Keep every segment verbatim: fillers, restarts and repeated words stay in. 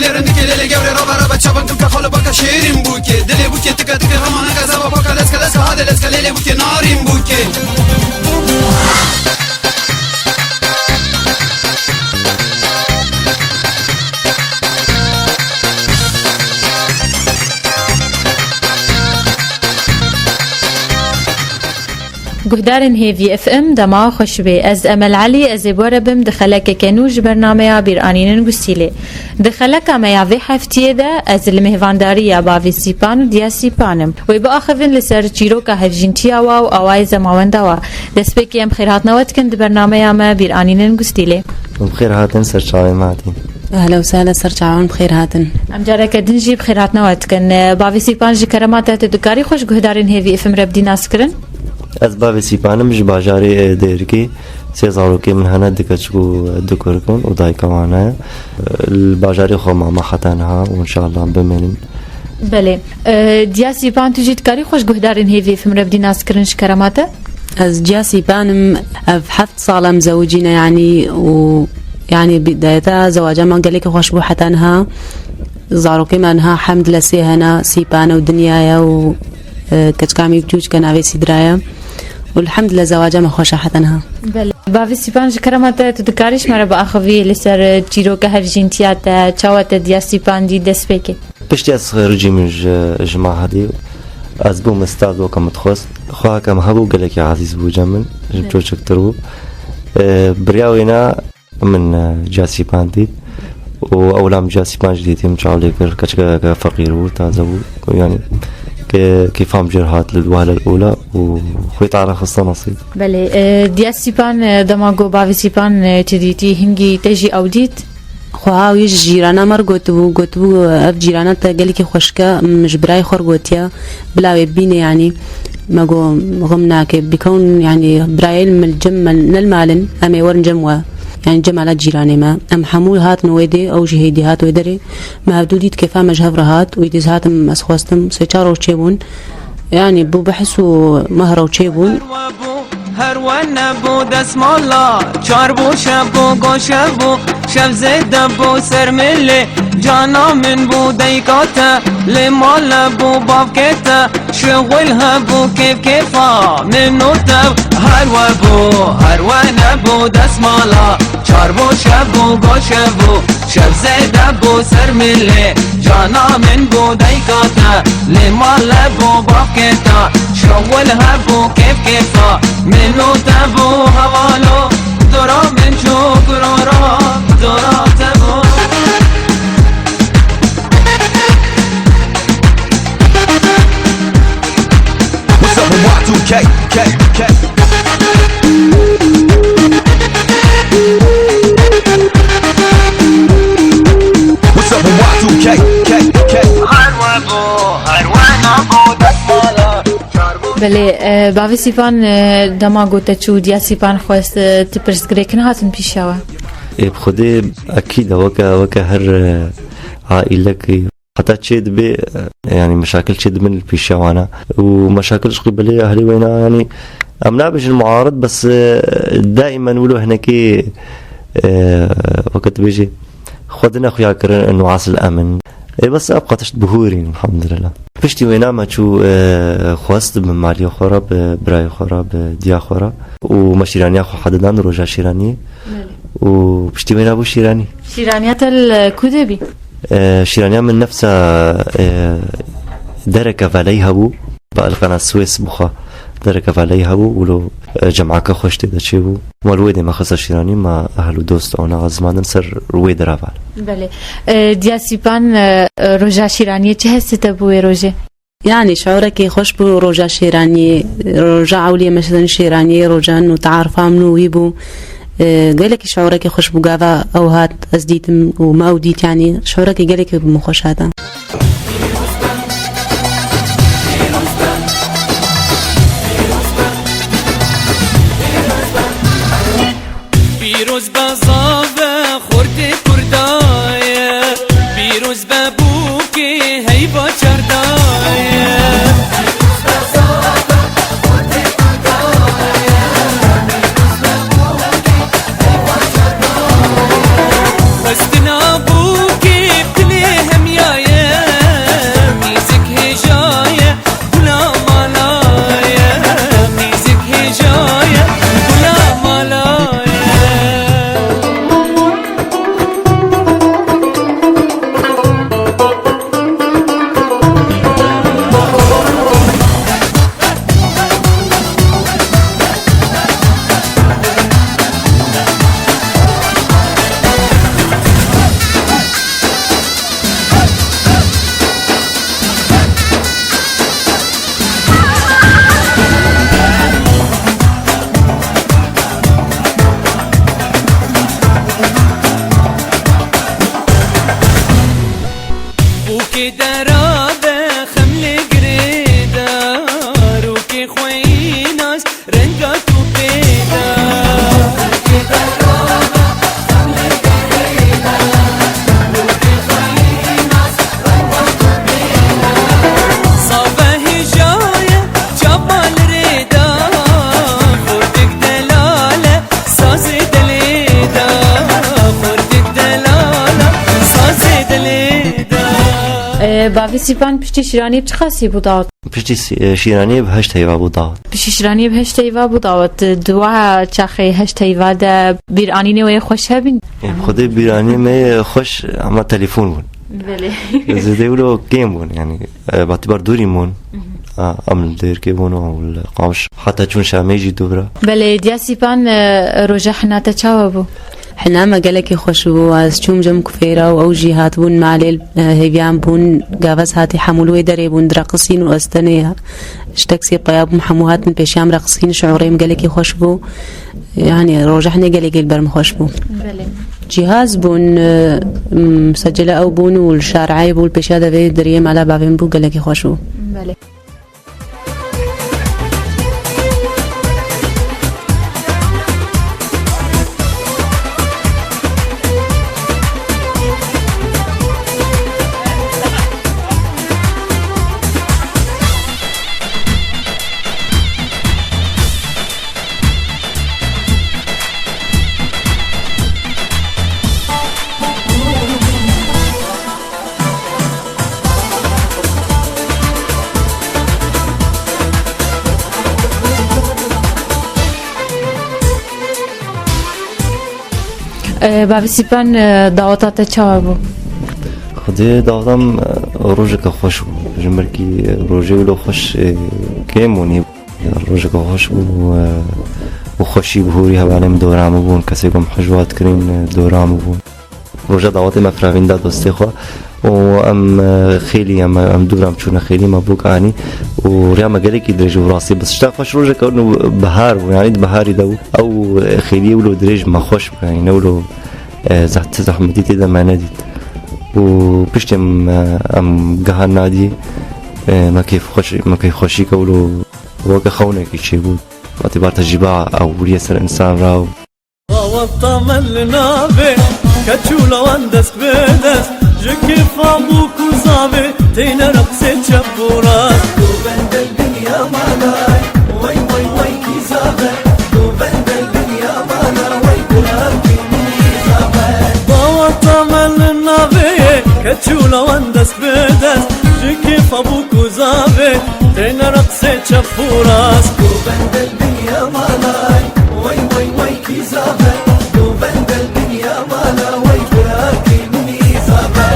Lê rindikê lê lê gewrê rabe rabe çabek bike xalibaka şêrîn bûkê. Dilê bûkê tike tike hema neke zeva paka leske leske hade leske lê lê bûkê narîn bûkê. Guhdarên Hêvî F M dema xweş bê. Ez Emel Elî, ez ê bi we re bim di xelekeke nû ji bernameya Bîranînin Gustîlê. Di xeleka me ya vê heftiyê de ez li mêhvandariya bavê Sîpan û diya Sîpan im. Wê biaxivin li ser çîroka hevjîntiya wa û awayê zemawenda wa. Destpêkê em xêrhatina we dikin di bernameya me Bîranînin Gustîlê. Bi xêr hatin, ser çavê me hatî. Ehla û sehla, ser çavan, bi xêr hatin. Em careke din jî bi xêrhatina we dikin. Bavê Sîpan, ji kerema te tu dikarî xwe ji guhdarên Hêvî F M re bidî naskirin? Ez bavê Sîpan im, ji bajarê, e, Dêrikê. Sê zarokê min hene, du keçik û du kurk in û dayika wan heye. Li bajarê xwe mama heta niha û înşallah bimînin. Belê. E, Diya Sîpan, tu jî dikarî xwe ji guhdarên Hêvî F M re bidî naskirin ji kerema te? Ez Diya Sîpan im, ev heft sal em zewicî ne, yanî, û, yanî, bidayeta zewaca me gelekî xweş bû heta niha. Zarokê me niha hemd le sê hene, Sîpan e û Dinya ye û, e, keçika me biçûçik e, navê Sîdra ye. Û elhamdulillah zewaca me xweş e heta niha. Belê. Bavê Sîpan, ji kerema te tu dikarî ji me re biaxivî li ser, e, çîroka hevjîntiya te, çawa te Diya Sîpan dî destpêkê? Piştî ez xiricî min ji, ji mahadê, ez bûm stad weke min dixwest. Xweheke min hebû, gelekî ezîz bû cem min, ji Evet. Çoçiktir bû. E, biriya wêna min, e, Diya Sîpan dît. Û ewla min Diya Sîpan jî dîtî, min çav lê kir. Keçikeke feqîr bû, taze bû. Yanî, ke-, kêfa min jê re hat li wahla ola û xwê tara xiste nesîb. Belê, e, Diya Sîpan, e, dema got bavê Sîpan, e, tu dîtî, hingî te jî ew dît? Xweha wî ji cîrana me re gotibû, gotibû, "Ev cîrana te gelekî xweşik e, min ji birayê xwe re gotiye, bila wê bibîne, yanî." Me got, "Xim nake, bikewin, yanî birayê li min cem me ne li mal in, em ê werin cem we." Yanî cem ala cîranê me. Em hemû hatin wê dê, ew jî hêdî hat wê derê. Me hevdû dît, kêfa me ji hev re hat, wî dîz hatim, ez xwestim, sê çar roj çêbûn. Yanî bû behs û mehra û çêbûn. Her we nebû desmala, çar bû şev û goşev bû, şev zêde bû ser milê, cana min bû deyka te, lê male bû bavkê te, şixul hebû kêf kêfa min û te. Her we bû, her we nebû desmala, çar bû şev û goşev bû, şev zêde bû ser milê, cana min bû deyka te, lê male bû bavkê te, şixul hebû kêf kêfa min û te bû hewalo, dora min çû gurora, dora te bû. What's up, Y two K? K, K. What's up, Y two K? K, K. Belê, e, bavê Sîpan, e, dema got te çû diya Sîpan xwest, e, ti pirsgirêk nehatin pîşa we? Ê, bi Xwedê ekîd e, weke, weke her, e, aîlekî. Heta çê dibe, e, yanî meşakil çê dibin li pîşa wana. Û meşakil ji qîbelê ehlê wêna, yanî em nabêjin muarid, bes, e, daimen wilo hinekî, e, weke dibêjî, xwe dine xuya kirin, nuas el emin. Ê bes ev qetiş dibihûrîn, elhamdulillah. Piştî wêna me çû, e, xwest bi maliyê xwe re, bi birayê xwe re, bi diya xwe re. Û me şîraniya xwe hedidan roja şîraniyê. Belê. Û piştî wêna bû şîranî. Şîraniya te li ku de bî? E, şîraniya min nefsa, e, dereke veleyî hebû. Bi elqena Swês bixwe dereke veleyî hebû. Wilo, e, cemaka xweş tê de çêbû. Me li wê dê me xiste şîranî, me ehl û dost ona ezmandin ser wê dera vel. Belê. E, diya Sîpan, e, e, roja şîraniyê çi hestê te bû wê rojê? Yanî şiurekî xweş bû roja şêraniyê, roja ewliyê me şidin şêraniyê, roja nû tearifa min û wî bû. E, gelekî şiurekî xweş bû, gava ew hat ez dîtim û me ew dît, yanî şiurekî gelekî bi min xweş hate. Pîroz be zave xortê Kurda ye, pîroz be bûkê heyva çarda ye. Xwestina bûkê bi E, Bavê Sîpan piştî şîraniyê bi çiqasî bû dawet? Piştî sî-, e, şîraniyê bi heşt heyva bû dawet. Piştî şîraniyê bi heşt heyva bû dawet. Di wa çaxê heşt heyva de bîranînê wê xweş hebin? E, xwedê bîranînê me xweş, ama telefon bûn. Belê. Zêde wilo kêm bûn, yani, e, batibar dûrî bûn. Mhm. A, em li Dêrkê bûn û li Qamiş. Heta çûn Şamê jî dû bira. Belê, diya Sîpan, e, roja hina te çawa bû? Hina me gelekî xweş bû. Ez çûm cem kufêra û ew jî hatibûn malê, e, hêviyan bûn. Gavez hatî hemû li wê derê bûn, direqisîn û ez tenê ji teksiyê peya bûm. Hemû hatin pêşiya min reqisîn, şiûrê min gelekî xweş bû. Yani roja hinê gelekî li ber min xweş bû. Belê. Cîhaz bûn, e, m-, secele ew bûn û li şareyê bû, li pêşiya devê deriyê mala bavê min bû, gelekî xweş bû. Belê. Ee, Bavê Sîpan, e, daweta te çawa bû? Xwedê dawetam, e, rojeke xweş bû. Ji ber kî rojê wilo xweş, e, kêm bûn. Rojeke xweş bû, e, û xweşî bi hûrî hevalên min dora min bûn, kesê ku em hej wat kirin, e, dora min bûn. Roja dawetê me firavîn da dostê xwe û em, e, xêlî em, em dû re em çûne xêlî me bûk anî û riya me gelekî dirêj û rastî bi tişta xweş rojeke û bihar bû, yanî di biharî de bû. Ew, e, xêliyê wilo dirêj me xweş bû, yanî ne wilo, e, zeh-, ti zehmetî tê de me nedît. Û piştî em, e, em gihan nadî, e, me keyf xweş, me keyf xweşî ke wilo weke xewnekî çêbû. Wetî bar tecrîba ewilî ye ser însan re û Daweta me li navê keç û lawan dest bi dest, ji kêfa bûk û zavê têne reqsê çep û rast. Govendel bin ya malay, wey wey wey kî zav e. Govendel bin ya mala, wey gurakî min î zav e. Daweta me li navê keç û lawan dest bi dest, ji kêfa bûk û zavê têne reqsê çep û rast. Govendel bin ya malay, wey wey wey kî zav e. Govendel bin ya mala, wey gurakî min î zav e.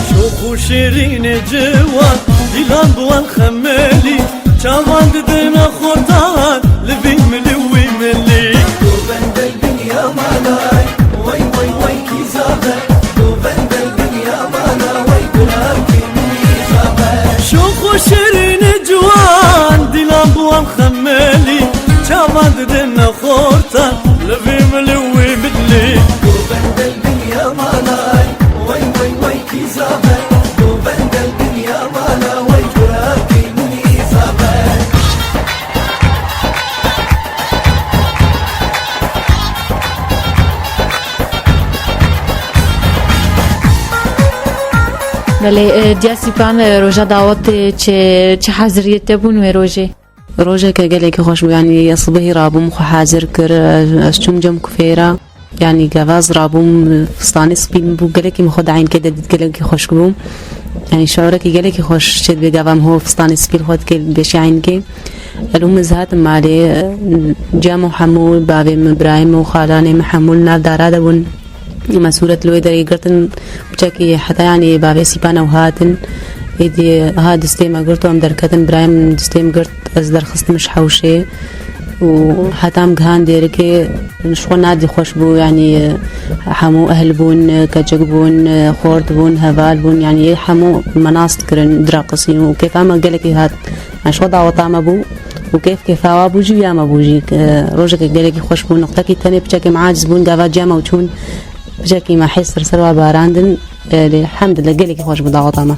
Şox û şêrînê ciwan, dîlan bi wan xemelî, çavan didine xortan, li vî milî wî milî. Govendel bin ya malay, wey wey wey kî zav e. Govendel bin ya mala, wey gurakî min î zav e. Şox û şêrînê ciwan, dîlan bi wan xemelî, çavan didine xortan, li vî milî wî milî. Govendel bin ya malay, wey wey wey kî zav e. Govendel bin ya mala, wey gurakî min î zav e. Belê, e, diya Sîpan, e, roja dawetê çi, çi haziriyê te bûn wê rojê? Rojeke gelekî xweş bû, yanî ez sibehî rabûm, xwe hazir kir, ez, ez çûm cem kufêra. Yanî gava ez rabûm, fistanê spî min bû, gelekî min xwe di eynkê de dît, gelekî xweşik bû. Yanî şiûrekî gelekî xweş çêdibe gava min ho fistanê spî li xwe dike, bêşî eynkê. Elo min ez hatim malê, cem û hemû bavê min, birayê min û xalanê min hemû li nav dara de bûn. Me sûret li wê derê girtin, piçekî heta yanî bavê Sîpan ew hatin. Êdî ha distê me girt û em derketin, birayê min distê min girt, ez derxistim ji hewşê. Û heta em gihan Dêrikê, ji xwe nadî xweş bû, yanî hemû ehl bûn, keçik bûn, xort bûn, heval bûn, yanî hemû me nas dikirin, diraqisîn û kêfa me gelekî hat. Yanî ji xwe daweta me bû û kêf kêfa wa bû jî û ya me bû jî. Rojeke gelekî xweş bû, niqtekî tenê piçekê me aciz bûn, gava cem ew çûn. Piçekî me hêz ser ser wa barandin, e, lê elhamdulillah gelekî xweş bû daweta me.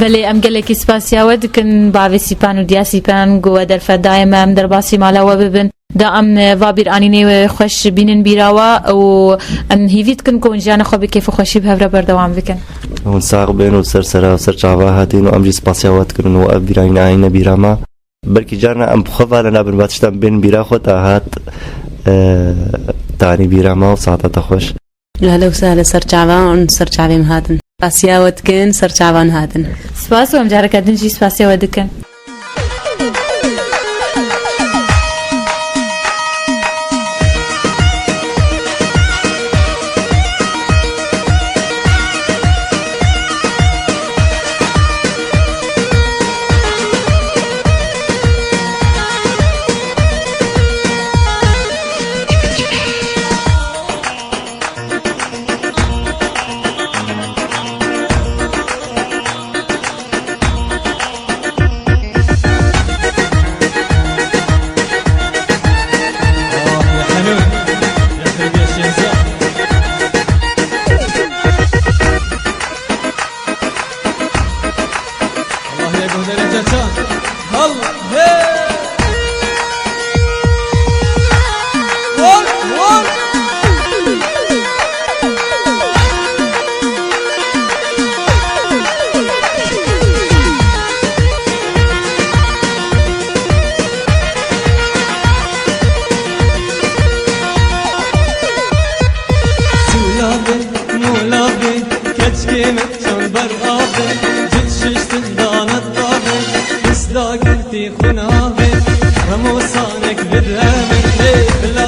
Belê, em gelekî spasiya we dikin, bavê Sîpan û diya Sîpan ku we derfet daye me, em derbasî mala we bibin. Da em, e, va bîranînê we xweş bînin bîra we û em hîvî dikin ku hûn jiyana xwe bi kêf û xweşî bi hev re berdewam bikin. Hûn sax bên û ser sera û ser çava hatin û em jî spasiya we dikin û ev bîranîne anîne bîra me. Belkî carna em bi xwe vala nabin, va tiştan bên bîra xwe ta hat, e, tanî bîra me û saeta te xweş. Ehlen û sehlen, ser çavan, ser çavê min hatin. Spasiya we dikin, ser çavan hatin. Spas û em careke din jî spasiya we dikin. Allah ya, gözlere çaça. Allah, hey! Vur, vur! Suya be, mola be, keçkê me çand ber abe, cil şiştin danet abe, pis da girtî xuna be, remosanek bide me, ê bila